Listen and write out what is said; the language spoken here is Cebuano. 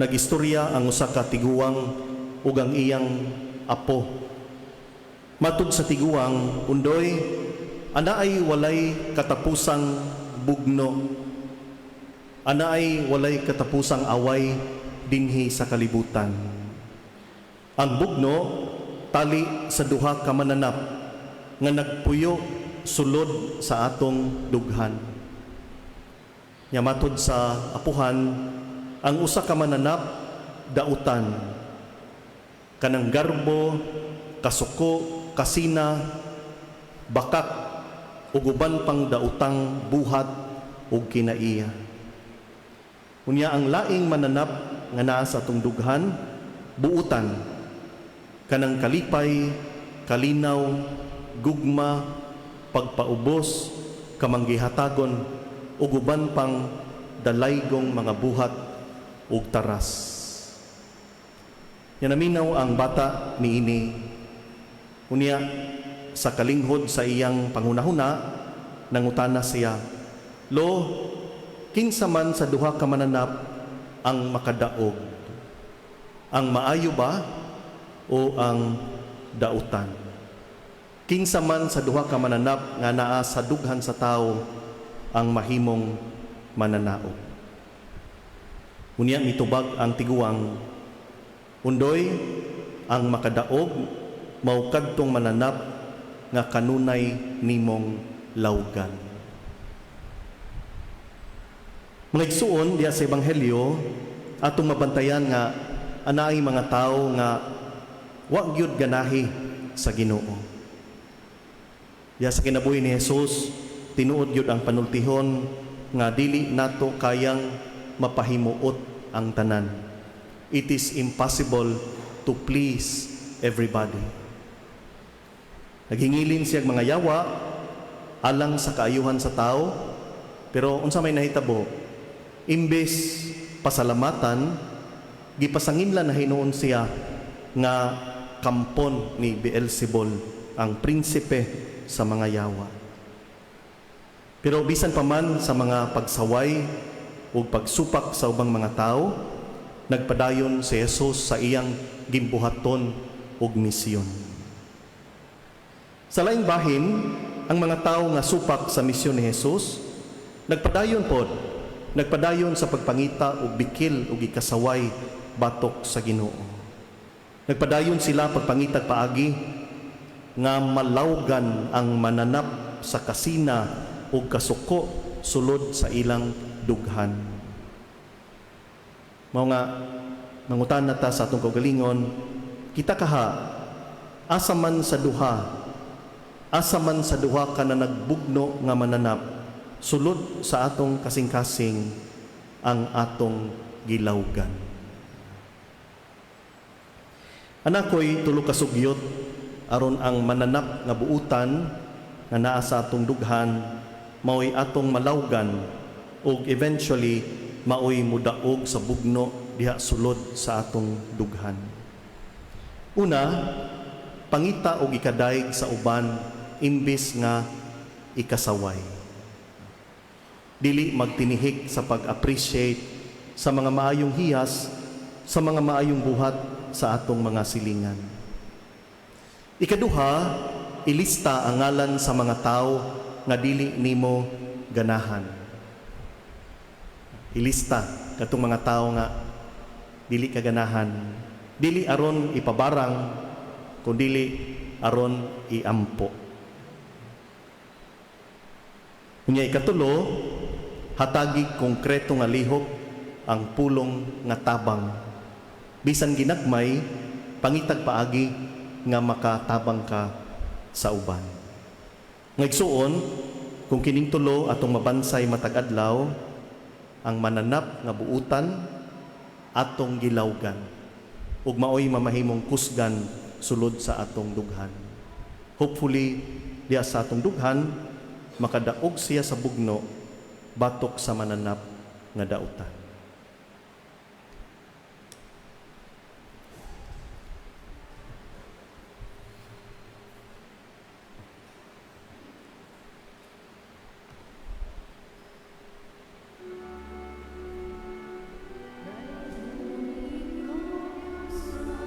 Nag-istorya ang usa ka tiguang ug ang iyang apo. Matud sa tiguang, "Undoy, anaay walay katapusang bugno. Anaay walay katapusang away dinhi sa kalibutan. Ang bugno tali sa duha ka mananap nga nagpuyo sulod sa atong dughan." Nya matud sa apuhan, ang usa ka mananap dautan, kanang garbo, kasuko, kasina, bakak ug uban pang dautang buhat ug kinaiya. Unya ang laing mananap nga naa sa atong dughan, buutan, kanang kalipay, kalinaw, gugma, pagpaubos, kamanggihatagon ug uban pang dalaygong mga buhat ug taras." Nya naminaw ang bata niini. Unya sa kalinghod sa iyang panghunahuna, nangutana siya, "Lo, kinsa man sa duha ka mananap ang makadaog? Ang maayo ba o ang dautan? Kinsa man sa duha ka mananap nga naa sa dughan sa tawo ang mahimong mananaog?" Unya mitubag ang tiguang, "Undoy, ang makadaog mao kadtong mananap nga kanunay nimong lawgan." Mga igsuon, diha sa Ebanghelyo, atong mabantayan nga anaay mga tawo nga wa gyud ganahi sa Ginoo. Diha sa kinabuhi ni Jesus, tinuod gyud ang panultihon nga dili nato kayang mapahimuot ang tanan. It is impossible to please everybody. Naghingilin siya mga yawa alang sa kaayuhan sa tao, pero unsa may nahitabo? Imbes pasalamatan, gipasanginlan na hinuon siya nga kampon ni Beelzebul, ang prinsipe sa mga yawa. Pero bisan pa man sa mga pagsaway ug pagsupak sa ubang mga tao, nagpadayon si Jesus sa iyang gimbuhaton ug misyon. Sa laing bahin, ang mga tao nga supak sa misyon ni Jesus, nagpadayon pod, nagpadayon sa pagpangita og bikil ug ikasaway batok sa Ginoo. Nagpadayon sila pagpangitag paagi nga malawgan ang mananap sa kasina ug kasuko sulod sa ilang dughan. Mao nga mangutana ta sa atong kaugalingon, kita kaha, asa man sa duha ka na nagbugno nga mananap sulod sa atong kasing-kasing ang atong gilawgan? Ana ko'y tulo ka sugyot aron ang mananap nga buutan nga naa sa atong dughan mao'y atong malawgan ug eventually maoy mudaog sa bugno diha sulod sa atong dughan. Una, pangita og ikadayeg sa uban imbes nga ikasaway. Dili magtinihik sa pag-appreciate sa mga maayong hiyas, sa mga maayong buhat sa atong mga silingan. Ikaduha, ilista ang ngalan sa mga tao nga dili nimo ganahan. Ilista katong mga tao nga dili ka ganahan. Dili aron ipabarang, kundili aron iampo. Unya ikatulo, hatagi konkreto nga lihok ang pulong nga tabang. Bisan ginagmay, pangitag paagi nga makatabang ka sa uban. Ngaigsuon, kung kining tulo atong mabansay matag adlaw, ang mananap nga buutan atong gilawgan ug maoy mamahimong kusgan sulod sa atong dughan. Hopefully, diha sa atong dughan makadaog siya sa bugno batok sa mananap nga dautan.